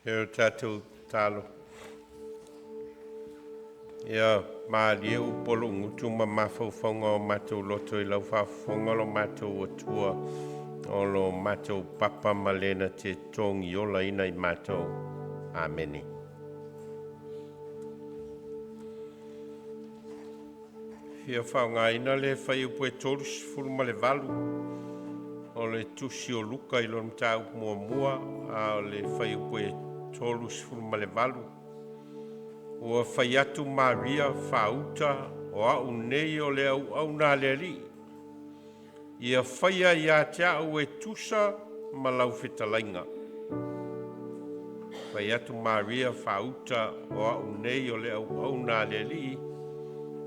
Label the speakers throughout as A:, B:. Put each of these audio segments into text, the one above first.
A: E o tatou tatalo. Ia malie upu a lou gutu ma mafaufauga o matou loto i lau faafofoga lo matou Atua, o lo matou papa ma le na te togiolaina i matou. Amene. Fia faaaogaina le fuaiupu e 38 o le Tusi o Luka i lona mataupu muamua, a o le fuaiupu e 38, ua fai atu Maria faauta, o au nei o le auauna a le Alii, ia faia ia te au e tusa ma lau fetalaiga. Fai atu Maria faauta, o au nei o le auauna a le Alii,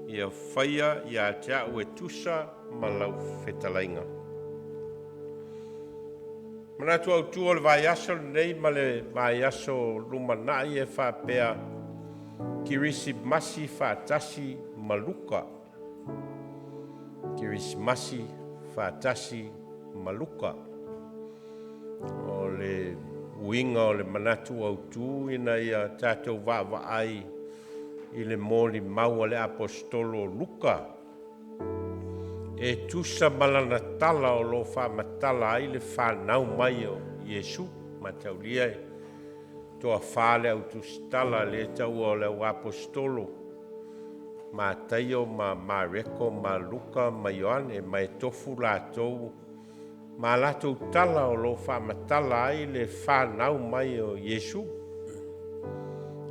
A: ia faia ia te au e tusa ma lau fetalaiga. Manatu autu o le vaiaso lenei ma le vaiaso lumanai e faapea: Kerisimasi faatasi ma Luka. Kerisimasi faatasi ma Luka. O le uiga o le manatu autu ina ia tatou vaavaai i le molimau a le Aposetolo o Luka e tusa ma lana tala o lo o faamatala ai le fanau mai o Iesu. Mataulia e toafa le au tusitala lea e taua o le au aposetolo, Mataio ma Mareko ma Luka ma Ioane, ma e tofu latou ma latou tala o lo o faamatala ai le fanau mai o Iesu.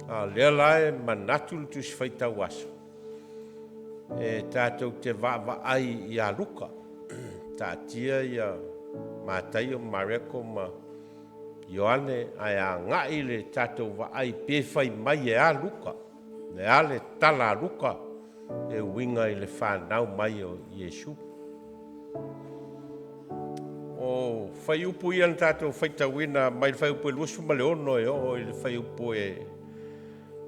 A: A o lea la e manatu le Tusi Faitau Aso e tatou te vaavaai ia Luka, taatia ia Mataio, Mareko ma Ioane ae agai le tatou vaai pe fai mai e a Luka, le a le tala a Luka e uiga i le fanau mai o Iesu. O fuaiupu ia na tatou faitauina mai le fuaiupu e 26 e oo i le fuaiupu e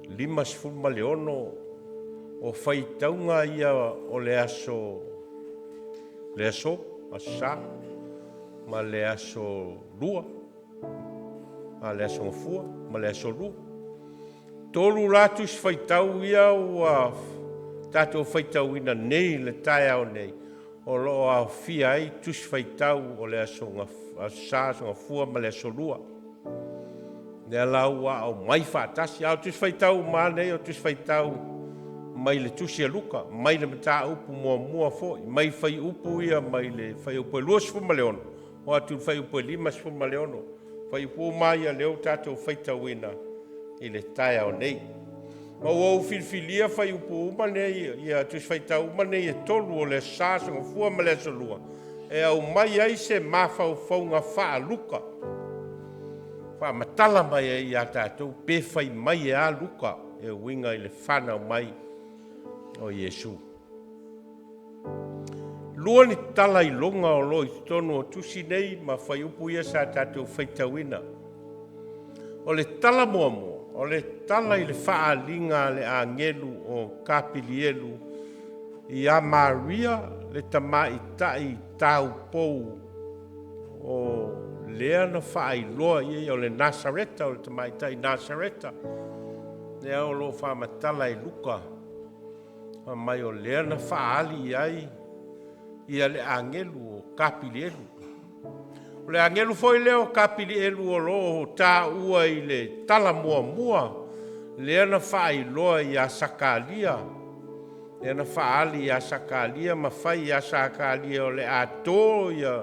A: 56, o faitauga ia o le aso aso Sa ma le aso Lua, a le aso Gafua ma le aso Lua. 3 la tusi faitau ia ua tatou faitauina nei i le taeao nei, o lo o aofia ai tusi faitau o le aso Sa, aso Gafua ma le aso Lua. Lea la ua aumai faatasi, a o tusi faitau uma lava nei o tusi faitau mai le tusi a Luka, mai le mataupu muamua foi, mai fuaiupu ia mai le fuaiupu e 26 oo atu i le fuaiupu e 56. Fuaiupu uma lava ia o lea ua tatou faitauina i le taeao nei. Ma ua ou filifilia fuaiupu uma nei, ia tusi faitau uma nei e tolu o le aso Sa, aso Gafua ma le aso Lua, e aumai ai se mafaufauga faa-Luka, faamatala mai ai ia tatou pe fai mai e a Luka e uiga i le fanau mai o Iesu. Lua ni tala iloga o lo o i totonu o tusi nei ma fuaiupu ia sa tatou faitauina. O le tala muamua, o le tala i le faaaliga a le agelu o Kapilielu ia Maria le tamaitai taupou o lea na faailoa i ai o le Nasareta, o le tamaitai Nasareta, lea o lo o faamatala e Luka, fai mai o lea na faaali i ai ia le agelu o Kapilielu. O le agelu foi lea o Kapilielu o lo o taua i le tala muamua lea na faailoa ia Sakalia, lea na faaali ia Sakalia ma fai ia Sakalia o le a to ia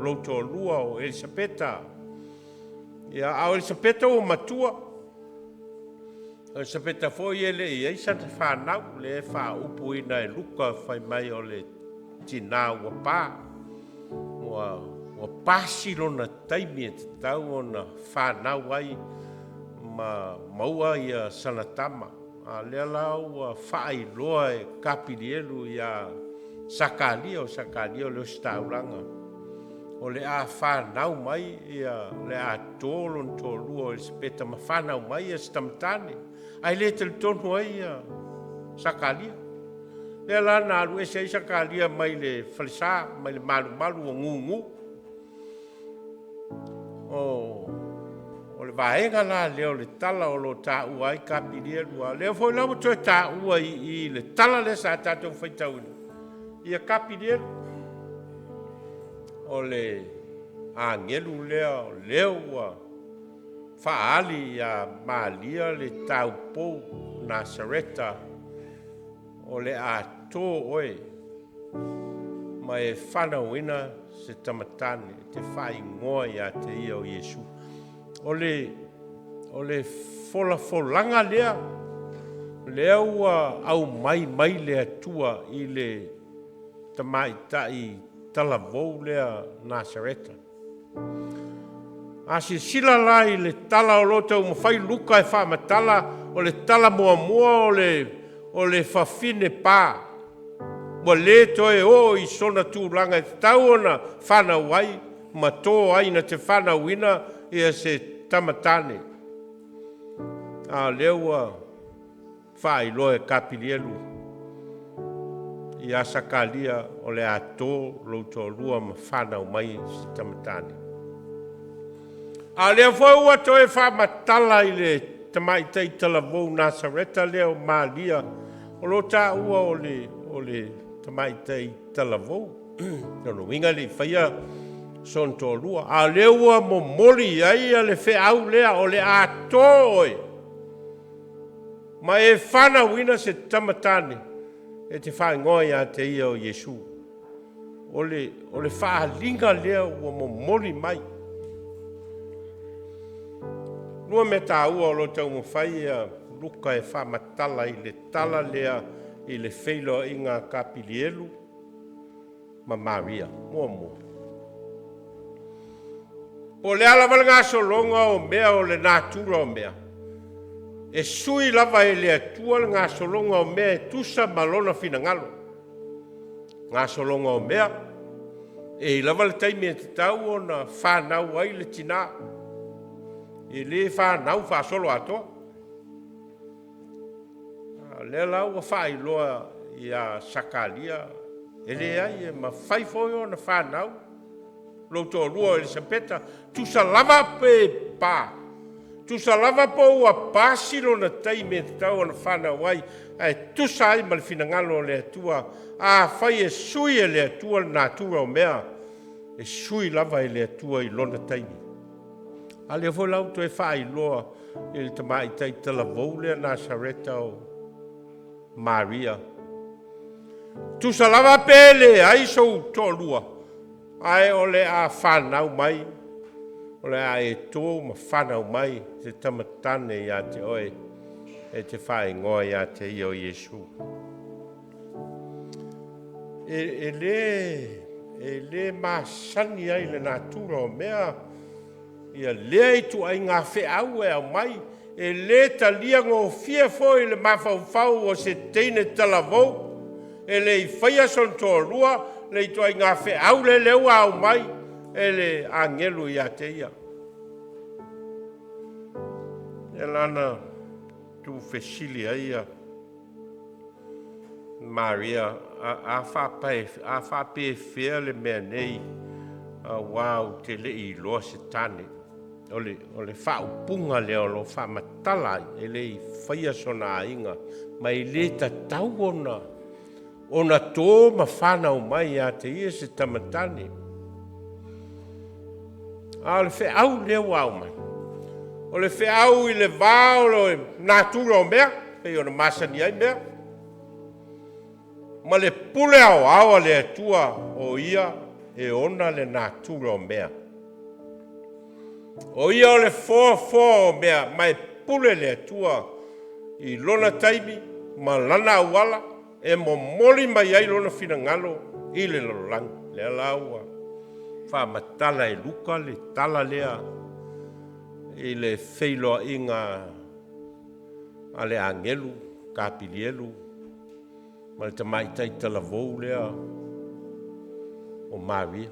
A: lou toalua o Elisapeta. Ia, a o Elisapeta ua matua, o Elisapeta foi e le i i ai sana fanau, lea e faaupuina e Luka fai mai o le tina ua pa, ua pasi lona taimi e tatau ona fanau ai ma maua ia sana tama. A o lea la ua faailoa e Kapilielu ia Sakalia, o Sakalia o le ositaulaga, o le a fanau mai ia, o le a to lona toalua o Elisapeta ma fanau mai ia se tamatane, ae le talitonu ai ia Sakalia. Lea la na alu ese ai Sakalia mai le falesa, mai le malumalu ua gugu. O le O le vaega la lea o le tala o lo o taua ai Kapilielu, a o lea foi la ua toe taua i i le tala lea sa tatou faitauina, ia Kapilielu, o le agelu lea o lea ua faaali ia Malia le taupou Nasareta, o le a to oe ma e fanauina se tamatane e te faaigoa ia te ia o Iesu. O le folafolaga lea, lea ua aumai mai le Atua i le tamaitai talavou lea Nasareta. A silasila la i le tala o lo o taumafai Luka e faamatala, o le tala muamua o le fafine pa, ua le toe oo i sona tulaga e tatau ona fanau ai ma to ai na te fanauina ia se tama tane. A o lea ua faailoa e Kapilielu ia Sakalia, o le a to lou toalua ma fanau mai se tama tane. A o lea foi ua toe faamatala i le tamaitai talavou Nasareta lea o Malia, o lo o taua o le tamaitai talavou. O lona uiga e le i faia sona toalua, a o lea ua momoli i ai le feau lea, o le a to oe ma e fanauina se tama tane e te faaigoa ia te ia o Iesu. O le faaaliga lea ua momoli mai. Lua mea taua o lo o taumafai ia Luka e faamatala i le tala lea i le feiloaiga a Kapilielu ma Maria. Muamua, po o le a lava le gasologa o mea o le natura o mea, e sui lava e le Atua le gasologa o mea e tusa ma lona finagalo. Gasologa o mea, e i ai lava le taimi e tatau ona fanau ai le tina, e le fanau faasoloatoa. A o lea la ua faailoa ia Sakaria, e leai, e mafai foi ona fanau lou toalua o Elisapeta, tusa lava pe pa, tusa lava po ua pasi lona taimi e tatau ona fanau ai, ae tusa ai ma le finagalo o le Atua. Afai e sui e le Atua le natura o mea, e sui lava e le Atua i lona taimi. A lea foi la ua toe faailoa i le tamaitai talavou lea Nasareta o Maria, tusa lava pe leai sou toalua, ae o le a fanau mai, o le a e to ma fanau mai se tama tane ia te oe, e te faaigoa ia te ia o Iesu. E le masani ai i le natura o mea ia lea ituaiga feau e aumai, e le talia gofie foi i le mafaufau o se teine talavou e le i faia sona toalua le ituaiga feau lea ua aumai e le agelu ia te ia. Lea la na tuufesili ai ia Maria, a faapefea le mea nei aua ou te le i iloa se tane? O le faaupuga lea o lo o faamatala ai, e le i faia sona aiga, ma e le tatau ona to ma fanau mai ia te ia se tama tane. A o le feau lea ua aumai, o le feau i le va o le natura o mea, pei ona masani ai mea, ma le pule aoao a le Atua o Ia e ona le natura o mea. O Ia o le foafoa o mea, ma e pule le Atua i lona taimi ma lana auala e momoli mai ai lona finagalo i le lalolagi. Lea la ua faamatala e Luka le tala lea i le feiloaiga a le agelu Kapilielu ma le tamaitai talavou lea o Maria,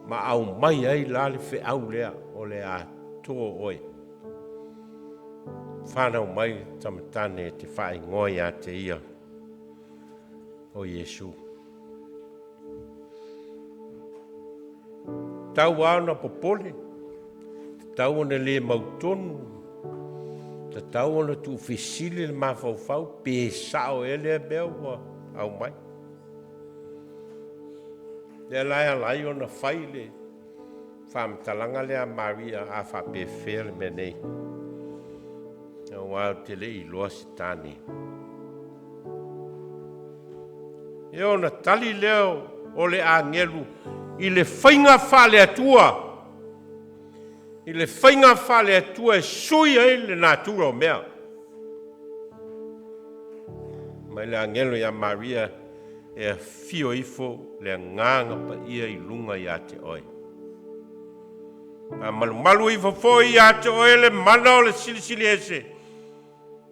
A: ma aumai ai la le feau lea, o le a to oe, fanau mai le tama tane e te faaigoa ia te ia o Iesu. Tau lava ona popole, Tatau ona le mautonu, tatau ona tuufesili le mafaufau pe sao ea lea mea ua aumai. Lea la e ala ai ona fai le faamatalaga lea a Maria, a faapefea le mea nei, aua ou te le i iloa se tane. Ia ona tali lea o le agelu i le faiga faale-Atua, i le faiga faale-Atua e sui ai le natura o mea. Mai le agelo ia Maria, e afio ifo le Agaga Paia i luga ia te oe. Faamalumalu ifo foi ia te oe le mana o le Silisili Ese,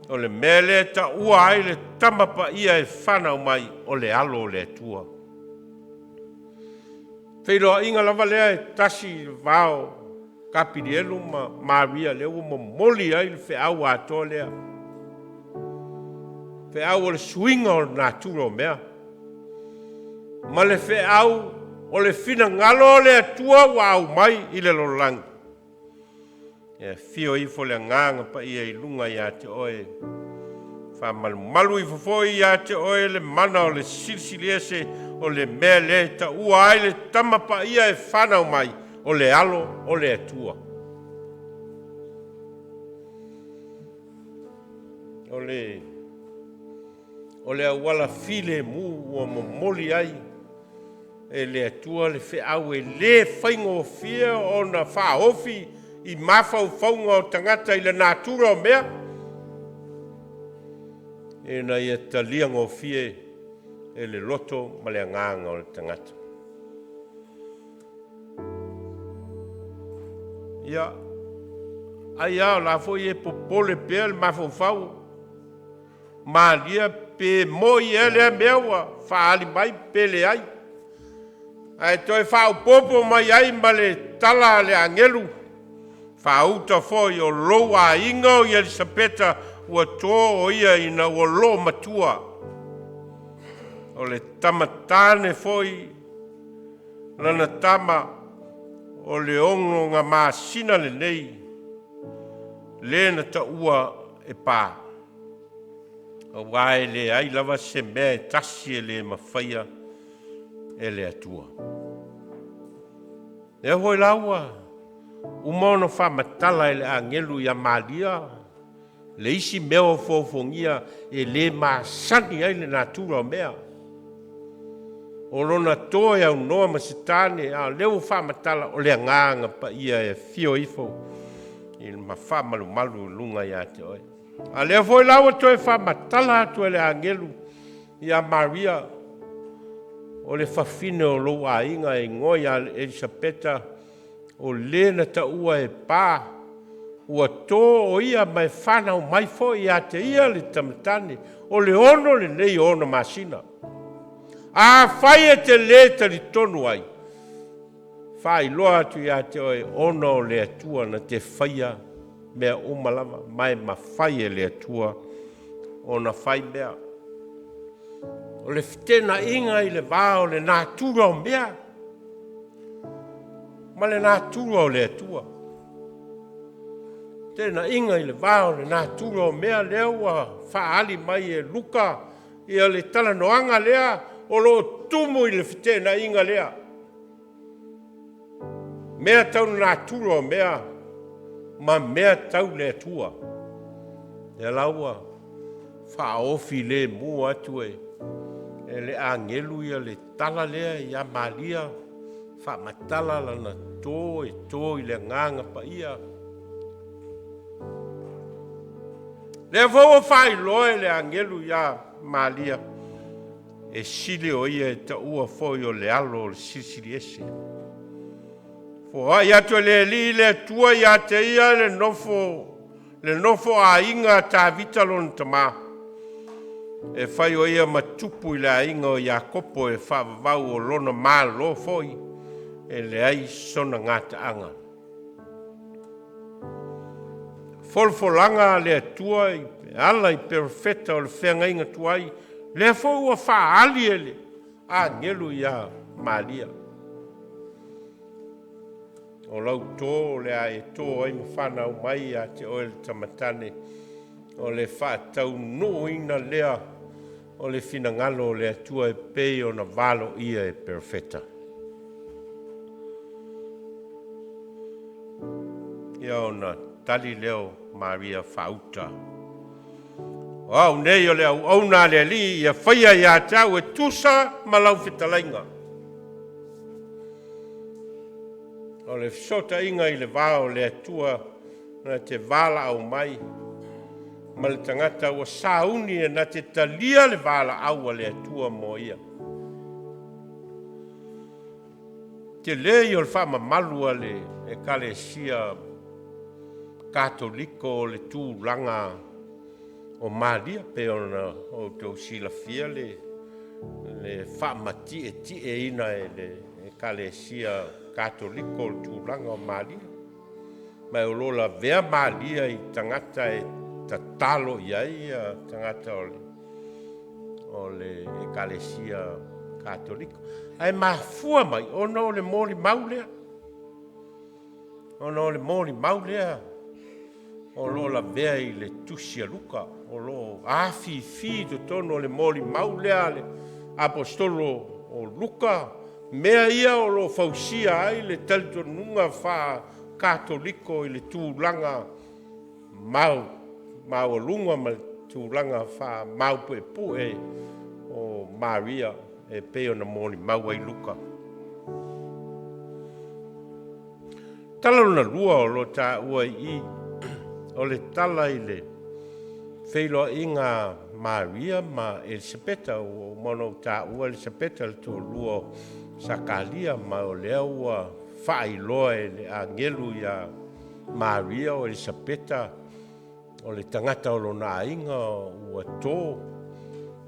A: o le mea lea e taua ai le Tama Paia e fanau mai o le Alo o le Atua. Feiloaiga lava lea e tasi i le va o Kapilielu ma Maria, lea ua momoli ai le feau atoa lea, feau o le suiga o le natura o mea, ma le feau o le finagalo o le Atua ua aumai i le lalolagi. E afio ifo le Agaga Paia i luga ia te oe, faamalumalu ifo foi ia te oe le mana o le Silisili Ese, o le mea lea e taua ai le Tama Paia e fanau mai o le Alo o le Atua. O le auala filemu ua momoli ai e le Atua le feau e le faigofie ona faaofi i mafaufauga o tagata i le natura o mea, ina ia talia gofie e le loto ma le agaga o le tagata. Ia, ai lava o la foi e popole pea le mafaufau Malia pe moi ea lea mea ua faaali mai pe leai, ae toe faaopoopo mai ai ma le tala a le agelu, faauta foi o lou aiga o Elisapeta ua to o ia ina ua loo matua. O le tama tane foi lana tama, o le 6 masina lenei, le na taua e pa. Aua e leai lava se mea e tasi e le mafaia e le Atua. Lea foi la ua uma ona faamatala e le agelu ia Maria le isi mea o fofoofogia e le masani ai le natura o mea. O lona to e aunoa ma se tane, a o lea ua faamatala o le Agaga Paia e afio ifo i ma faamalumalu i luga ia te oe. A lea foi la ua toe faamatala atu e le agelu ia Maria, o le fafine o lou aiga e igoa ia Elisapeta, o le na taua e pa, ua to o ia ma e fanau mai foi ia te ia le tamatane, o le 6 lenei o ona masina. Afai e te lē talitonu ai, faailoa atu ia te oe, ona o le Atua na te faia mea uma lava, ma e mafai e le Atua ona fai mea. O le feteenaiga i le va o le natura o mea ma le natura o le Atua. Feteenaiga i le va o le natura o mea lea ua faaali mai e Luka ia le talanoaga lea o lo o tumu i le feteenaiga lea. Mea tau le natura o mea ma mea tau le Atua. Lea la ua faaofi lemu atu e le agelu ia le tala lea ia Maria, faamatala lana to e to i le Agaga Paia. Lea foi ua faailoa e le agelu ia Maria, e sili o ia e taua foi o le Alo o le Silisili Ese. Foai atu e le Alii le Atua ia te ia le nofo aiga a Tavita lona tamā, e fai o ia ma tupu i le aiga o Iakopo e faavavau, o lona malo foi e leai sona gataaga. Folafolaga a le Atua e ala i perofeta o le feagaiga tuai, lea foi ua faaali e le agelu ia Maria. O lau tō o le a e tō ai ma fanau mai ia te oe le tamatane, o le faataunuuina lea o le finagalo o le Atua e pei ona valoia e perofeta. Ia ona tali lea o Maria faauta, “O au nei o le auauna a le Alii, ia faia ia te au e tusa ma lau fetalaiga.” O le fesootaiga i le va o le Atua na te valaau mai ma le tagata ua sauni e na te talia le valaau a le Atua mo ia. Tele ia o le faamamalu a le Ekalesia Katoliko o le tulaga o Maria, pei ona outou silafia le faamatietieina e le Ekalesia Katoliko o le tulaga o Maria. Ma o lo o lavea Maria i tagata e tatalo i ai tagata o le Ekalesia Katoliko. Ae mafua mai ona o le molimau lea, ona o le molimau lea o lo o lavea i le tusi a Luka, o lo o afifi i totonu o le molimau lea a le Aposetolo o Luka, mea ia o lo o fausia ai le talitonuga faa-Katoliko i le tulaga maualuga ma le tulaga faamaupuepue o Maria e pei ona molimau ai Luka. Tala lona lua o lo o taua i i, o le tala i le feiloaiga a Maria ma Elisapeta. Ua uma ona ou taua Elisapeta, le toalua o Sakalia, ma o lea ua faailoa e le agelu ia Maria o Elisapeta, o le tagata o lona aiga ua to,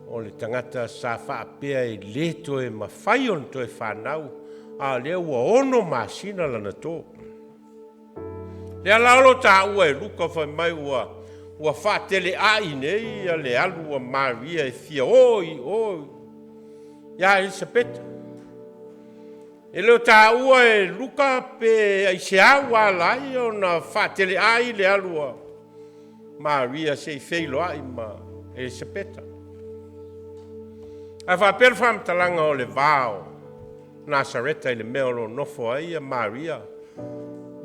A: o le tagata sa faapea e le toe mafai ona toe fanau, a o lea ua 6 masina lana to. Lea la o lo o taua e Luka fai mai ua faateleai nei le alu a Maria e fia o i o ia Elisapeta. E le o taua e Luka pe aisea ua ala ai ona faateleai le alu a Maria se i feiloai ma Elisapeta. Ae faapea le faamatalaga o le va o Nasareta i le mea o lo o nofo ai Maria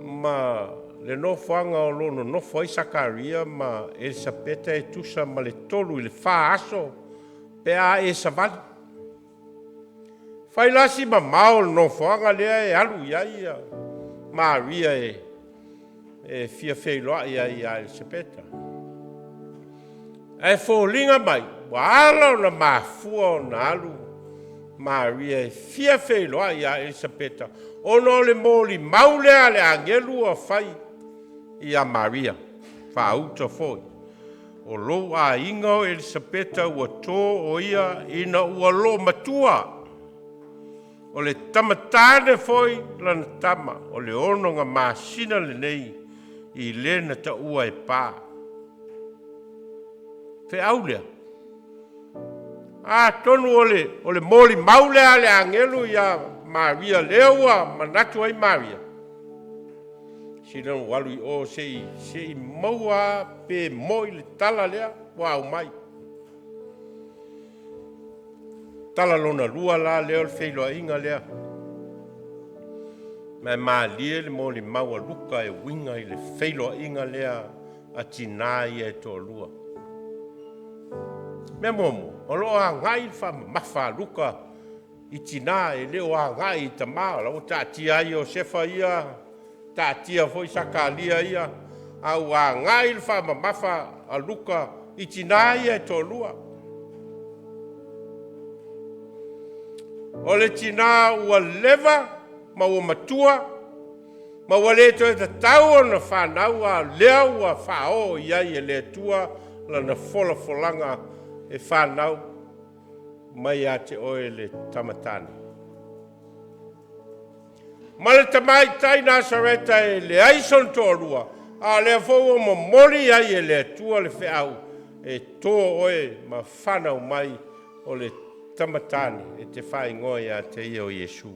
A: ma le nofoaga o lo o nonofo ai Sakaria ma Elisapeta e tusa ma le 3 i le 4 aso pe a e savali. Fai la si mamao o le nofoaga lea e alu i ai Maria e fia feiloai ai ia Elisapeta. Ae foliga mai ua ala ona mafua ona alu Maria e fia feiloai ia Elisapeta, ona o le molimau lea a le agelu ua fai ia Maria, faauta foi, “O lou aiga o Elisapeta ua to o ia ina ua loomatua, o le tama tane foi lana tama, o le onoga masina lenei i le na taua e pa.” Feau lea, atonu o le molimau lea a le agelu ia Maria, lea ua manatu ai Maria, sili ona ou alu i o se i maua lava pe moni le tala lea ua aumai. Tala lona lua la lea o le feiloaiga lea. Ma e malie le molimau a Luka e uiga i le feiloaiga lea a tina ia e toalua. Mea muamua, o lo o agai le faamamafa a Luka i tina, e le o agai i tama. O la ua taatia ai Iosefa ia, taatia foi Sakaria ia, a ua agai le faamamafa a Luka i tina ia e toalua. O le tina ua leva ma ua matua ma ua le toe tatau ona fanau, a o lea ua faaoo i ai e le Atua lana folafolaga e fanau mai ia te oe le tama tane. Ma le tamaitai Nasareta e leai sona toalua, a o lea foi ua momoli i ai e le Atua le feau, e to oe ma fanau mai o le tama tane e te faaigoa ia te ia o Iesu.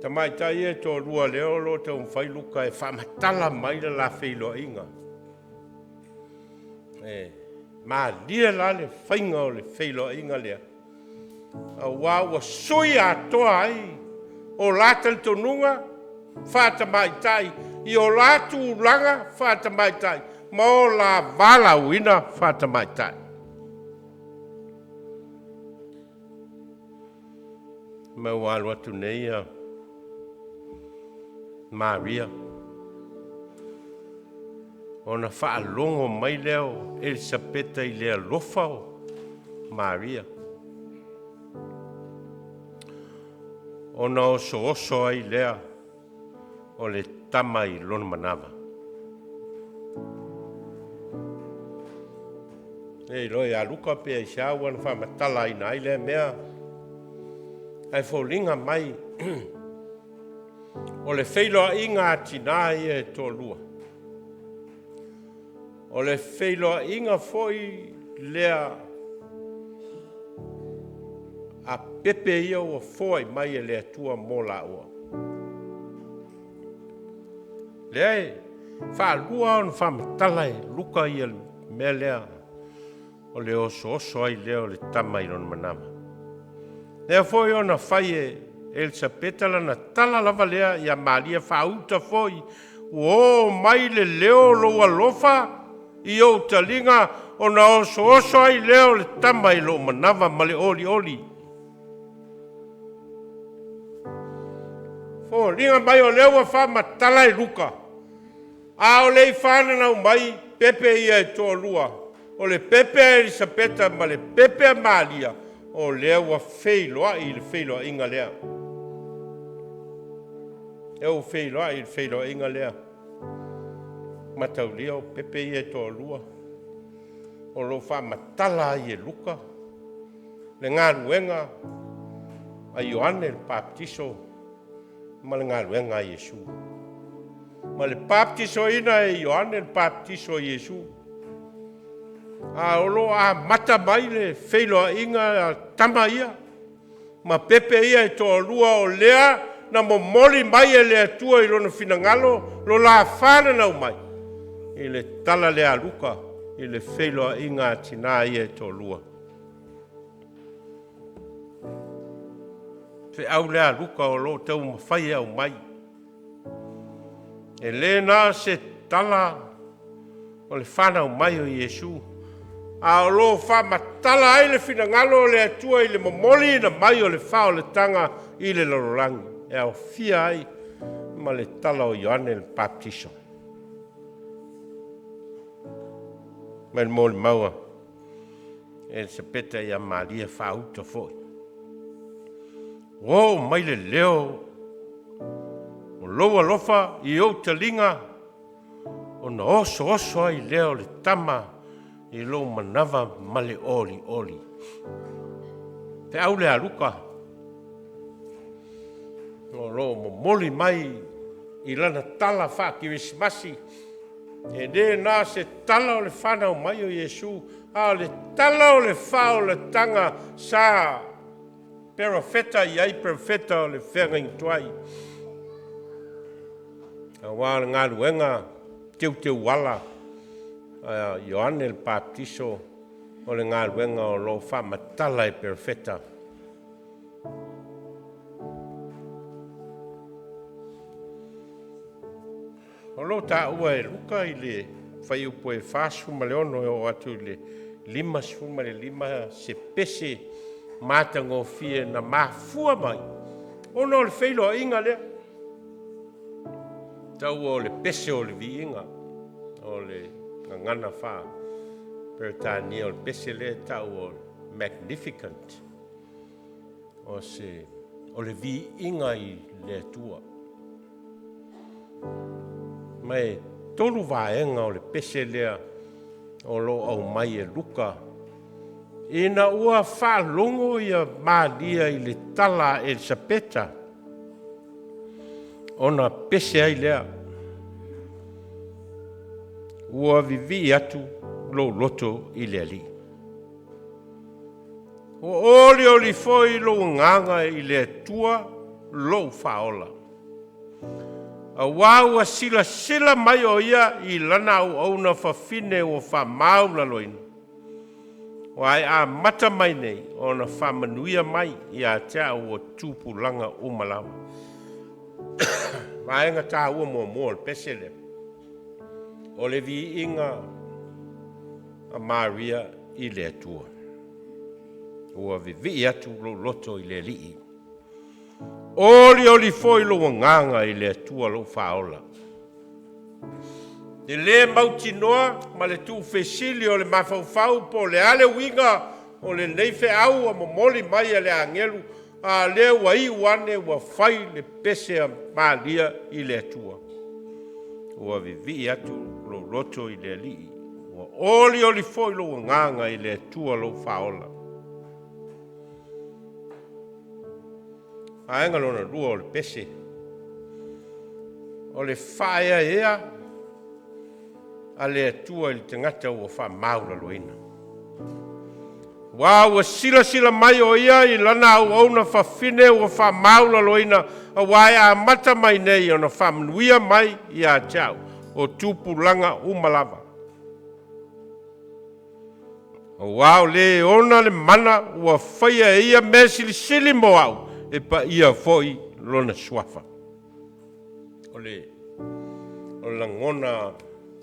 A: Tamaitai ia e toalua lea o lo o taumafai Luka e faamatala mai le la feiloaiga. E malie la le faiga o le feiloaiga lea, aua ua sui atoa ai o la talitonuga faatamaitai i o la tulaga faatamaitai ma o la valaauina faatamaitai. Ma ua alu atu nei ia Maria ona faalogo mai lea o Elisapeta i le alofa o Maria, ona osooso ai lea o le tama i lona manava. E le iloa ia Luka pe aisea ua na faamatalaina ai lea mea, ae foliga mai o le feiloaiga a tina ia e toalua, o le feiloaiga foi lea a pepe ia ua foai mai e le Atua mo laua. Lea e faalua ona faamatala e Luka ia le mea lea o le osooso ai lea o le tama i lona manava. Lea foi ona fai e Elisapeta lana tala lava lea ia Maria, “Faauta foi ua oo mai le leo o lou alofa i ou taliga, ona osooso ai lea o le tama i lou manava ma le olioli.” Foliga mai o lea ua faamatala e Luka, a o le i fananau mai pepe ia e toalua, o le pepe a Elisapeta ma le pepe a Maria, o lea ua feiloai i le feiloaiga lea. Lea ua feiloai i le feiloaiga lea. Mataulia o pepe ia e toalua o lo o faamatala ai e Luka le galuega a Ioane le Papatiso ma le galuega a Iesu, ma le papatisoina e Ioane le papatiso a Iesu. A o lo o amata mai le feiloaiga a tama ia ma pepe ia e toalua, o lea na momoli mai e le Atua i Lona finagalo lo la fananau mai, i le tala lea a Luka i le feiloaiga a tina ia e toalua. Feau lea a Luka o lo o taumafai e aumai, e le na o se tala o le fanau mai o Iesu, a o lo o faamatala ai le finagalo o le Atua i le momoliina mai o le faaolataga i le lalolagi, e aofia ai ma le tala o Ioane le Papatiso. Mai le molimau a Elisapeta ia Maria, “Faauta foi, ua oo mai le leo o lou alofa i ou taliga, ona osooso ai lea o le tama i lou manava ma le olioli.” Feau lea a Luka o lo o momoli mai i lana tala faa-Kerisimasi, e le na o se tala o le fanau mai o Iesu, a o le tala o le faaolataga sa perofeta i ai perofeta o le feagaiga tuai, aua o le galuega teuteuala a Ioane le Papatiso o le galuega o lo o faamatala e perofeta. O lo o taua e Luka i le fuaiupu e 46 e oo atu i le 55 se pese matagofie na mafua mai ona o le feiloaiga lea. E taua o le pese o le viiga. O le gagana faa-Peretania o le pese lea e tau o le Magnificat. O le viiga i le Atua. Ma e tolu vaega o le pese lea o lo o aumai e Luka ina ua faalogo ia Maria i le tala a Elisapeta, ona pese ai lea, “Ua vivii atu lou loto i le Alii, ua olioli foi lou agaga i le Atua lou Faaola. Auā ua silasila mai o Ia i lana auauna fafine ua faamaualaloina, aua e amata mai nei ona faamanuia mai ia te au o tupulaga uma lava. Vaega taua muamua o le pese lea, o le viiga a Maria i le Atua. Ua vivii atu lou loto i le Alii, olioli foi lou agaga i le Atua lou Faaola. E le mautinoa ma le tuufesili o le mafaufau po o le a le uiga o lenei feau ua momoli mai e le agelu, a o lea ua iu ane ua fai le pese a Maria i le Atua. Ua vivii atu lou loto i le Alii, ua olioli foi lou agaga i le Atua lou Faaola. Vaega lona lua o le pese, o le faaeaea a le Atua i le tagata ua faamaualaloina. Aua ua silasila mai o Ia i lana auauna fafine ua faamaualaloina, aua e amata mai nei ona faamanuia mai ia te au o tupulaga uma lava. Aua o Le e ona le mana ua faia e ia mea silisili mo au, e paia foi lona suafa. O le lagona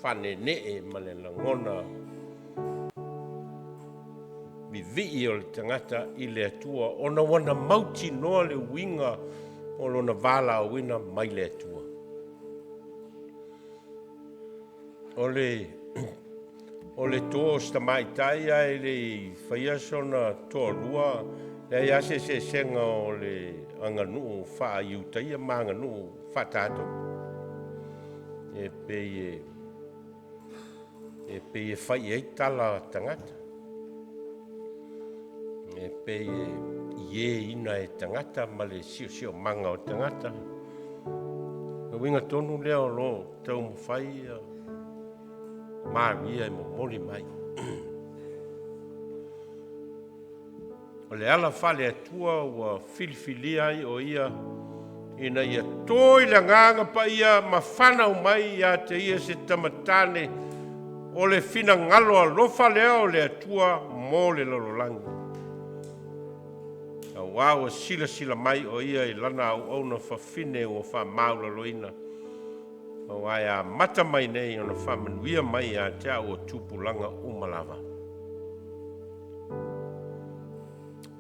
A: faaneenee ma le lagona vivii o le tagata i le Atua ona ua na mautinoa le uiga o lona valaauina mai le Atua. O le to o si tamaitai ae le i faia sona toalua, leai lava se eseesega o le aganuu faa-Iutaia ma aganuu faa-tatou. E pei e fai i ai tala a tagata, e pei e ieina e tagata ma le siosiomaga o tagata. O le uiga tonu lea o lo o taumafai Maria e momoli mai. O le ala faale-Atua ua filifilia ai o Ia ina ia to i le Agaga Paia ma fanau mai ia te Ia se tamatane, o le finagalo alofa lea o le Atua mo le lalolagi. Auā ua silasila mai o Ia i lana auauna fafine ua faamaualaloina, aua e amata mai nei ona faamanuia mai ia te au o tupulaga uma lava.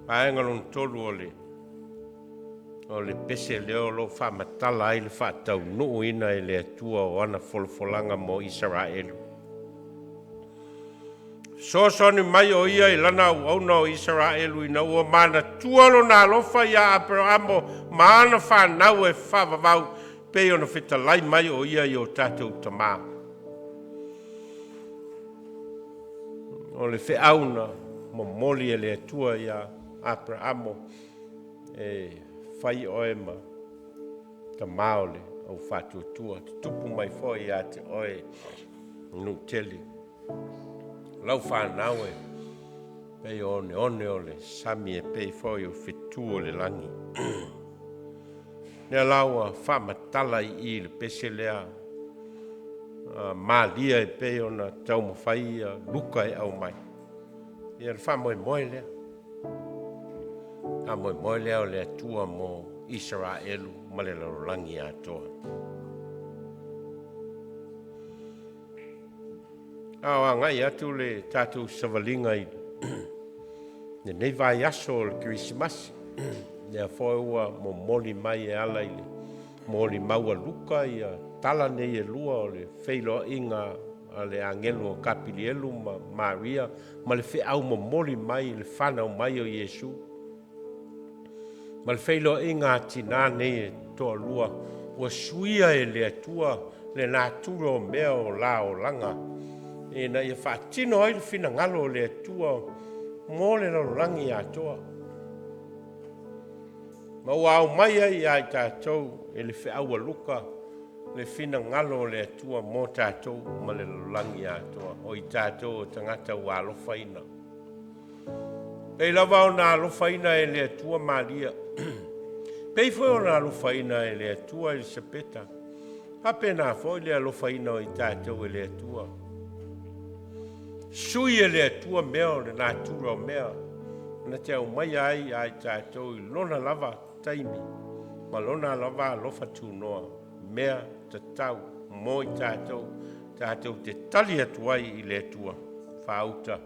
A: Vaega lona tolu o le pese lea o lo o faamatala ai le faataunuuina e le Atua o ana folafolaga mo Isaraelu. Fesoasoani mai o Ia i lana auauna o Isaraelu ina ua manatua lona alofa ia Aperamo ma ana fanau e faavavau, pei ona fetalai mai o Ia i o tatou tamā. O le feau na momoli e le Atua ia Aperamo, e fai oe ma tamā o le au faatuatua, tutupu mai foi ia te oe nuu tele. Lau fanau e pei o oneone o le sami, e pei foi o fetu o le lagi. Lea la ua faamatala i i le pese lea Malia e pei ona taumafai ia Luka e aumai. Ia le faamoemoe lea. Faamoemoe lea o le Atua mo Isaraelu ma le lalolagi atoa. A o agai atu le tatou savaliga i lenei vaiaso o le Kerisimasi, lea foi ua momoli mai e ala i le molimau a Luka ia tala nei e lua o le feiloaiga a le agelu o Kapilielu ma Maria ma le feau momoli mai i le fanau mai o Iesu, ma le feiloaiga a tinā nei e toalua ua suia e le Atua le natura o mea o la olaga ina ia faatino ai le finagalo o le Atua mo le lalolagi atoa. Ma ua aumai ai ia i tatou e le feau a Luka le finagalo o le Atua mo tatou ma le lalolagi atoa, o i tatou o tagata ua alofaina. Pei lava ona alofaina e le Atua Maria, Pei foi ona alofaina e le Atua Elisapeta, faapena foi le alofaina o i tatou e le Atua. Sui e le Atua mea o le natura o mea, na te aumaia ai ia i tatou i lona lava taimi ma lona lava alofa tunoa, mea tatau mo i tatou, tatou te tali atu ai i le Atua faauta,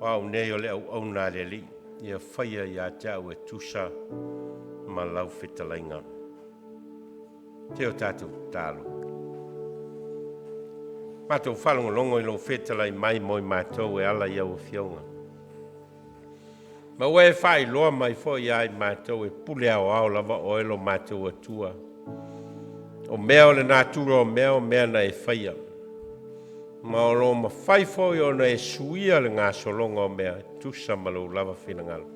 A: o au nei o le auauna a le Alii, ia faia ia te au e tusa ma lau fetalaiga. Se o tatou tatalo. Matou faalogologo i lou fetalai mai mo i matou e ala i au afioga. Ma ua e faailoa mai foi ia i matou e pule aoao lava oe lo matou Atua. O mea o le natura o mea na e faia, ma o lo o mafai foi ona e suia le gasologa o mea e tusa ma lou lava finagalo.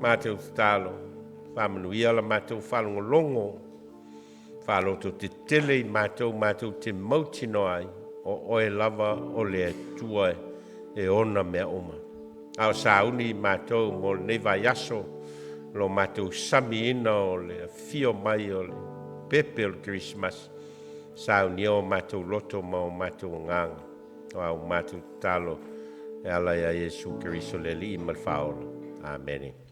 A: Matou tatalo, faamanuia la matou faalogologo, falototetele i matou, matou te mautinoa ai o oe lava o le Atua e ona mea uma. A o sauni i matou mo lenei vaiaso, lo matou samiina o le afio mai o le pepe o le Kerisimasi, saunia o matou loto ma o matou agaga, o au matou tatalo e ala ia Iesu Keriso le Alii ma le Faaola. Amene.